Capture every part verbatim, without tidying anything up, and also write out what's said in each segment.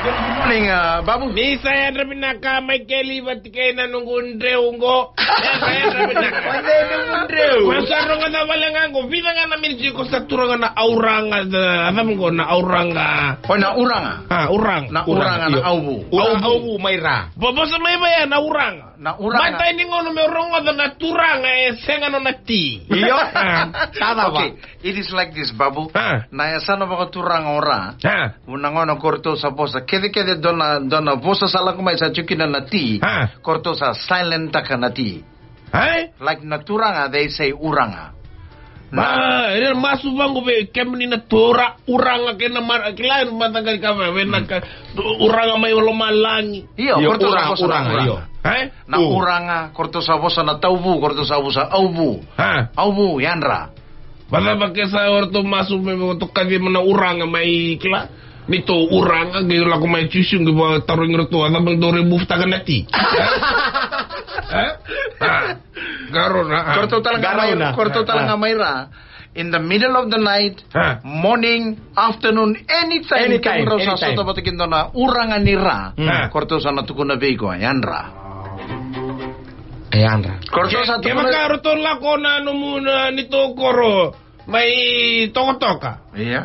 Good morning, uh, Babu. Ni sa yadra vinaka, Maikeli, vata kei na noqu dreu qo. Yadra, yadra vinaka. Vata kei noqu dreu. Ko sa rogoca wale ga qo, vica ga na miniti ko sa turaga na auraga, a cava qo na auraga. O na uraga. A, uraga. Na uraga, na auvu. Ura auvu mai ra. Vosa mai vaya na uraga. Na uraga. Matai ni gauna meu rogoca na turaga e sega nona ti. Io. Sa cava? Okay, it is like this, Babu. A. Na yasana vakaturaga o ra. A. Vuna gauna ko ratou sa vosa kecekece, dua na, dua na vosa sa lako mai sa tiko kina na ti. A. Ko ratou sa silent-taka na ti. Ai? Like na turaga, they say uraga. Na, e masu vaqo vei kemuni na tura, uraga kei na mara, kila e mataqali ka vei na ka, uraga mai lomalagi. Io, io, ko ratou sa vosa na uraga, uraga. Io. Ai? Na uraga, ko ratou sa vosa na tauvu, ko ratou sa vosa auvu. A. Auvu, yadra. Vacava ke sa o ratou masu me o ratou kacima na uraga mai kila. Ni tou uraga, qai lako mai Jisu, qai vakatarogi ratou, a cava dou remove-taka na ti? E? E? A. Qarauna, a. Ko ratou tale ga mai, qarauna, ko ratou tale ga mai ra. In the middle of the night, a, morning, afternoon, anytime, anytime, kemudrau sa, anytime, sota vata kei dua na uraga ni ra. Mm. A. Ko ratou sa na tukuna vei iko, yadra. Yadra. Ko ratou sa tukuna. Kevaka ratou lako na nomu na, ni tou koro mai Tokatoka. Ia.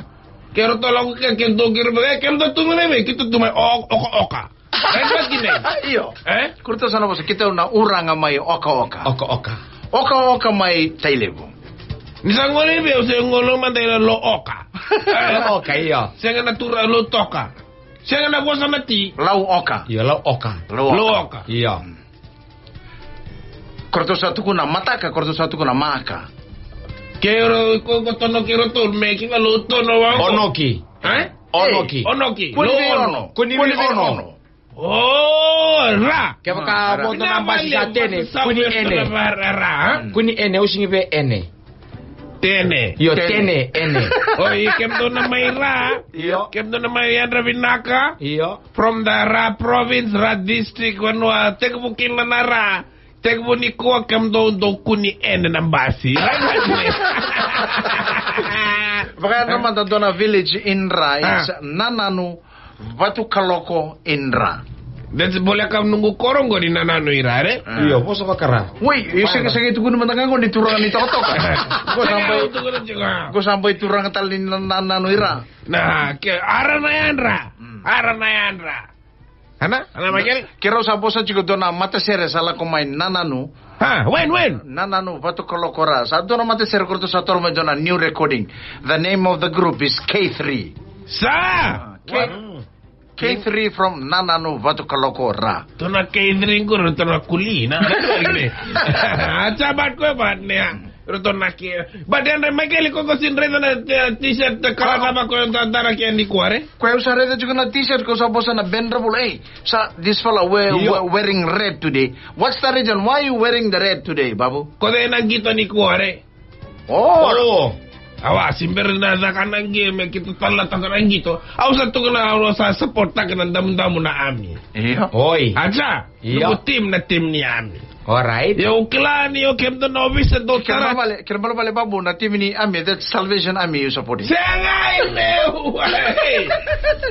Ke ratou lako ke, ke dou kere vaka, e, kemudou tu mai vei, keitou tu mai o, Okaoka. Right, right, kina. Io. E? Ko ratou sa na vosa, keitou na uraga mai Okaoka. Okaoka. Okaoka mai Tailevu. Ni sa gole vei, au se gole mada ina Lauoka. Lauoka, io. Sega na tura, Lautoka. Sega na vosa na ti. Lauoka. Io, Lauoka. Lauoka. Lauoka. Io. Ko ratou sa tukuna mataka, ko ratou sa tukuna maka. Ke ro, ko, ko tono ke ratou, me kina lo tono wa. Onoki. E? Onoki. Onoki. Kuni vei ono. Kuni vei ono. O, ra. Kevaka mo dua na basi sa tene, kuni ene. Ra, ra, a? Kuni ene, au sigi vei ene. Tene. Io, tene, ene. Oi, kemudou na mai ra. Io. Kemudou na mai yadra vinaka. Io. From the Ra province, Ra district, vanua, tekivu kina na ra. Tekivu nikua kemudou dou kuni ene na basi. Vakayadra mada dua na village in Ra, it's Nananu Vatukaloko in Ra. That's boleka noqu koro qo ni Nananu i Ra, re? Io, vosa vaka Ra. Wait, io, sega, sega tukuni mada ga qo ni turaga ni Tokatoka. Ko sa bai, ko sa bai turaga tale ni Nananu i Ra. Na, ke, ara na yadra. Ara na yadra. Ana? Ana mai kere? Ke rau sa vosa tiko dua na matasere sa lako mai Nananu. Ha, when, when? Nananu Vatukaloko Ra. Sa dua na matasere ko ratou sa toro mai dua na new recording. The name of the group is K three. Sa! K, K three from Nananu Vatukaloko Ra. Dua na K three qo, dua na kuli, na. A sa bat ko bat ne. Roto na ke. But then Michael, ko ko sin raica na, eh, t-shirt, eh, kala kava ko da dara ke ni kuare. Ko au sa raica tiko na t-shirt ko sa vosa na Ben Ravul. Hey, sa this fella wear, wearing red today. What's the reason? Why you wearing the red today, Babu? Ko de na qito ni kuare. Oh. Awa, simbere na caka na game, keitou tala taka na qito. Au sa tukuna, au sa support taka na damudamu na ami. Io. Oi. Aja. Io. Noqu team na team ni ami. Alright. Io, kila ni o kemudou na ovisa dou tara. Kere balebale, kere balebale Babu, na team ni ami, that's Salvation Army you supporting. Sega i meu.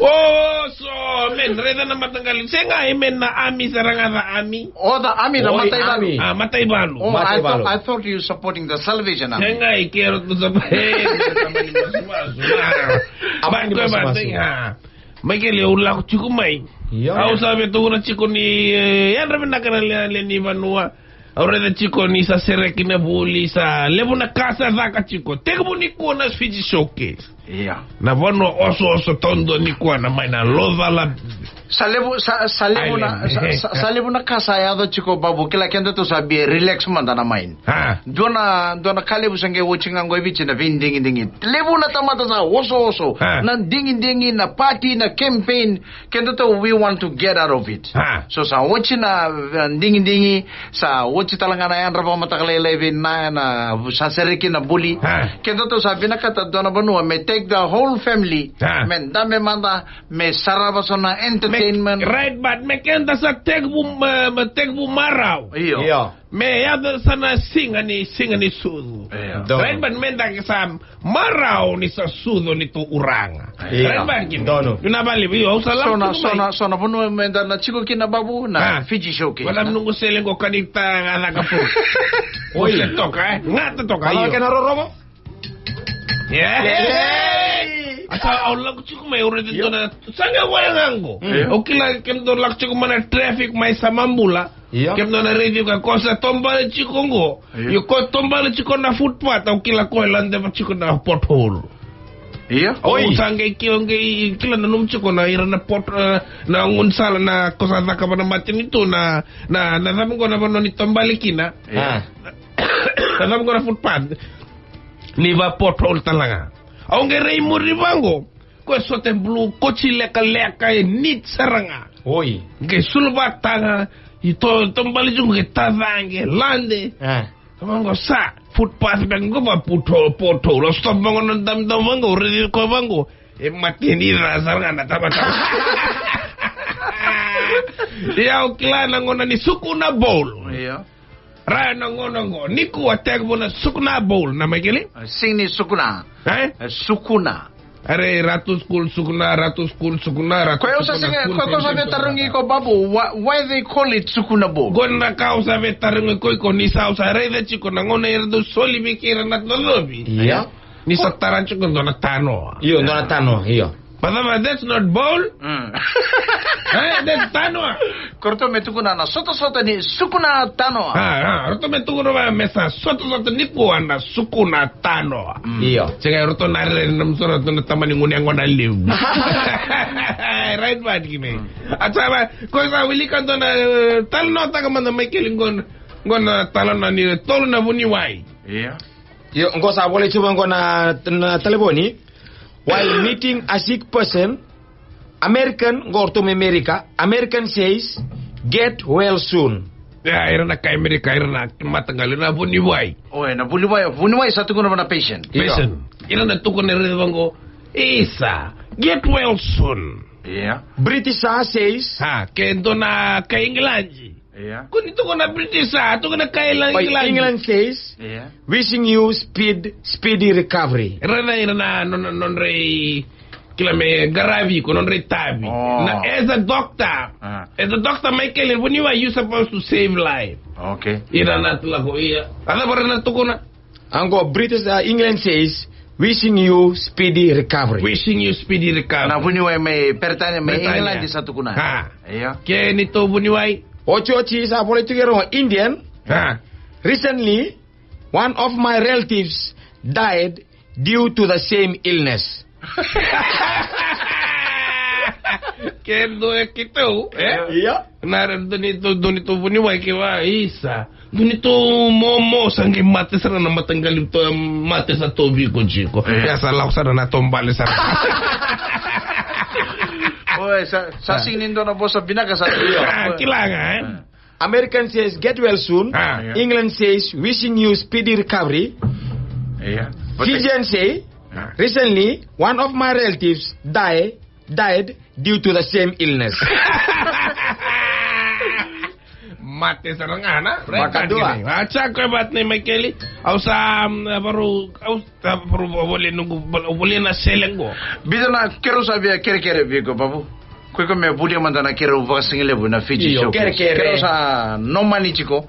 O, so, men, raica na mataqali. Sega i men na ami, sa raica na ami. O, the army, the Mataivalu. A, Mataivalu. Oh, I thought, I thought you supporting the Salvation Army. Sega i kero tu sa. Mai kele au lako tiko mai. Io. Au sa via tukuna tiko ni, eh, yadra vinaka na lewe ni vanua. Au raica tiko ni sa sereki na vuli, sa levu na ka sa caka tiko. Tekivu nikua na Fiji Showcase. Io. Na vanua osooso taudua nikua na mai na Laucala. Sa levu, sa, sa levu na, sa, sa, sa levu na ka sa yaco tiko Babu, kila kedatou sa via relax mada na mai. Ha. Dua na, dua na ka levu sa qai oti ga qo e Viti na veidigidigi. Levu na tamata sa osooso. Ha. Na digidigi, na party, na campaign. Kedatou, we want to get out of it. Ha. So sa oti na, uh, digidigi, sa oti tale ga na yadra vakamataka lailai vei na, na, sa sereki na vuli. Ha. Kedatou sa vinakata dua na vanua me take the whole family. Ah. Me dabe mada, me sarava so na entertainment. Me, right, but me keda sa tekivu, me, me tekivu marau. Io. Io. Me yaco sa na siga ni, siga ni sucu. Io. Donu. Right, but me da ke sa marau ni sa sucu ni tu uraga. Io. Right, but kina. Donu. Io, na vale, io, au sa lako so na, tu so mai. Na, so na vanua me da na tiko kina, Babu, na Ah. Fiji Showcase. Wala Na. Mnungu sele ngo kanita nga na kapu. Oi. Ose toka, eh? Nga ta toka, Wala io. Kena rorogo? Yeah. Yeah. Asa au lako tiko mai, au raica Io. Dua na, sa qai wale ga qo. Mm. Au kila kemudou lako tiko mai na traffic mai Samabula. Io. Kemudou na raici ka ko sa tombale tiko qo. Io. Io ko tombale tiko na footpath, au kila ko e lade va tiko na pothole. Io. Au Oi. Sa qai kila, qai kila na nomu tiko na ira na pot, eh, na gaunisala na ko sa cakava na matanitu na, na, na cava qo na vanua ni tombale kina. Io. Ah. Na cava qo na footpath. Ni va pothole tale ga. Au qai rai muri vaqo. Ko e sote bulu, koti lekaleka, e neat sara ga. Oi. Qai sulu vataga, i to, tombale tiko qai taca qai lade. Eh. Vaqo sa, footpath beka qo va pothole, pothole. Au stop vaqo na damdam vaqo, raici koya vaqo. E mate ni ca sara ga na tabataba. Ia au kila na gauna ni Sukuna Bowl. Io. Raya na gauna qo. Nikua tekivu na Sukuna Bowl, na Maikeli? Sini Sukuna. Eh? Sukuna. Are, Ratu School Sukuna, Ratu School Sukuna, Ratu Ko eu sa Sukuna sega, School ko, ko sa Sukuna. Veitarogi iko, Babu, why, why they call it Sukuna Bowl? Qo na ka au sa veitarogi iko, iko ni sa, au sa raica tiko na gauna era dau soli vei kei ira na Locovi. Ia. Ni sa tara tiko dua na tanoa. Io, dua na tanoa, io. But that's not bowl. Mm. Eh, that's tanoa. Ko ratou me tukuna na sotasota ni Sukuna tanoa. Ah, ah, ratou me tukuna va me sa sotasota nikua na Sukuna tanoa. Mm. Io. Sega, ratou na rere na musoro tu na tamani gunu yaqona levu. Right, but kina. Mm. A sa va, ko sa wilika dua na, eh, talanoataka mada Maikeli qo na, qo na talanoa ni tolu na vuniwai. Io. Io, qo sa volai tiko qo na, na talevoni. While meeting a sick person, American, qo ratou mai America, American says, "Get well soon." Ia, ira na kai America, ira na mataqali, na vuniwai. O, e, na vuniwai, vuniwai sa tukuna vua na patient. Io. Patient. Ira na tukuna, ira vaqo, "Isa, get well soon." Ia. British says, Ha, ke dua na kai England. Ia. Ko ni tukuna British, a, tukuna kai la Oi, England. England says, Ia. "Wishing you speed, speedy recovery." Ira na, ira na, no, no, nodra i, kila me qaravi iko, nodra itavi. Oh. Na, as a doctor, Ah. as a doctor, Maikeli, vuniwai, you supposed to save life. Okay. Ira na tu lako, ia. A cava ra na tukuna? Qo British, uh, England says, "Wishing you speedy recovery." Wishing you speedy recovery. Na vuniwai mai Peritania, mai Peritania. England sa tukuna. Ha. Ia. Ke ni tou vuniwai? Otioti sa volai tu kei ira qo Indian. Ha. "Recently, one of my relatives died due to the same illness." Ke dua e keitou, e? Ia. Na ra dua ni tou, dua ni tou vuniwai ke va, isa. Dua ni tou momo sa qai mate sara na mataqali tou, mate sa tou viko tiko. Ia. Ia sa lako sara na tombale sara. Oi, sa, sa sini dua na vosa vinaka sa. Ah, kila ga, e? Ah. American says, "Get well soon." Ah. Ia. England says, "Wishing you speedy recovery." Ia. Fijian say, Ah. "Recently, one of my relatives die, died due to the same illness." Mate sara ga na. Vakadua. Acha ko bat ni Maikeli. Au sa, um, varu, au sa varu vole noqu, vole na sele qo. Bido na keirau sa via kerekere vei iko, Babu. Ko iko me volia mada na keirau vakasigalevu na Fiji Io, Showcase. Kerekere. Keirau sa nomani tiko.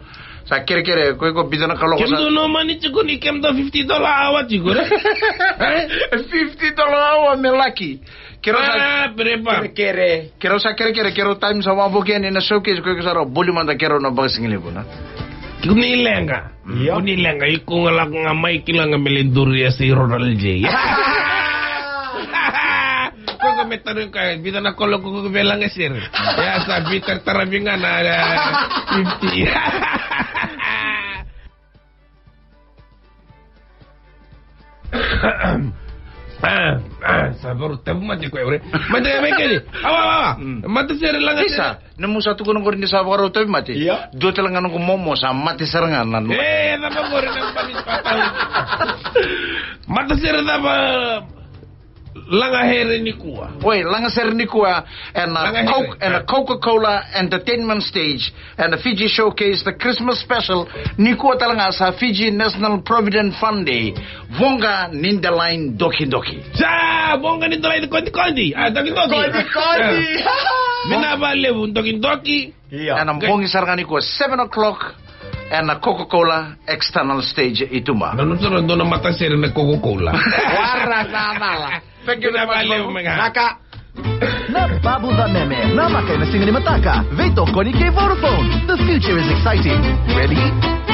Sa kerekere, ko iko bido na kaloko sa. Kemudou nomani tiko ni kemudou fifty dollar hour tiko, re? Eh? Fifty dollar hour me laki. Keirau sa Ah, perepa. Kerekere. Keirau sa kerekere, keirau time sa wavoki yani na Showcase, ko iko sa rau boli mada keirau na vakasigalevu na. Kuni leqa. Ia. Kuni leqa, iko ga lako ga mai kila ga me lai duri e sei Ronald J. Ko ga me taru ka, bido na kolo ko ko vela ga sere. Ia sa bitar taravi ga na, eh, fifty. Ah, ah, sa varu tauvimate koya, ore. Mate, Maikeli. Awa, awa, awa. Mm. Mate sere laga Isa, sere. Nomu sa tukuna qori ni sa vakarau tauvimate. Ia. Dua tale ga noqu momo sa mate sara ga na. E, cava qori na bani patau. Mate sere cava. Laga here nikua. Oi, laga sere nikua ena Laga here. Coke, ena Coca-Cola Entertainment Stage, ena Fiji Showcase, the Christmas special. Nikua tale ga sa Fiji National Provident Fund Day. Voqa ni da lai dokidoki. Sa voqa ni da lai kodikodi. A, dokidoki. Kodikodi. Vinaka vakalevu dokidoki. Ia. Ena bogi sara ga nikua, seven o'clock, ena Coca-Cola external stage i Tuba. Na nodratou na matasere na Coca-Cola. Wara na mala. Thank you very much, Babu. Vinaka vakalevu, Mega. Naka. Na Babu Vameme, namaka ena siga ni mataka. Veitokoni kei Vodafone. The future is exciting. Ready?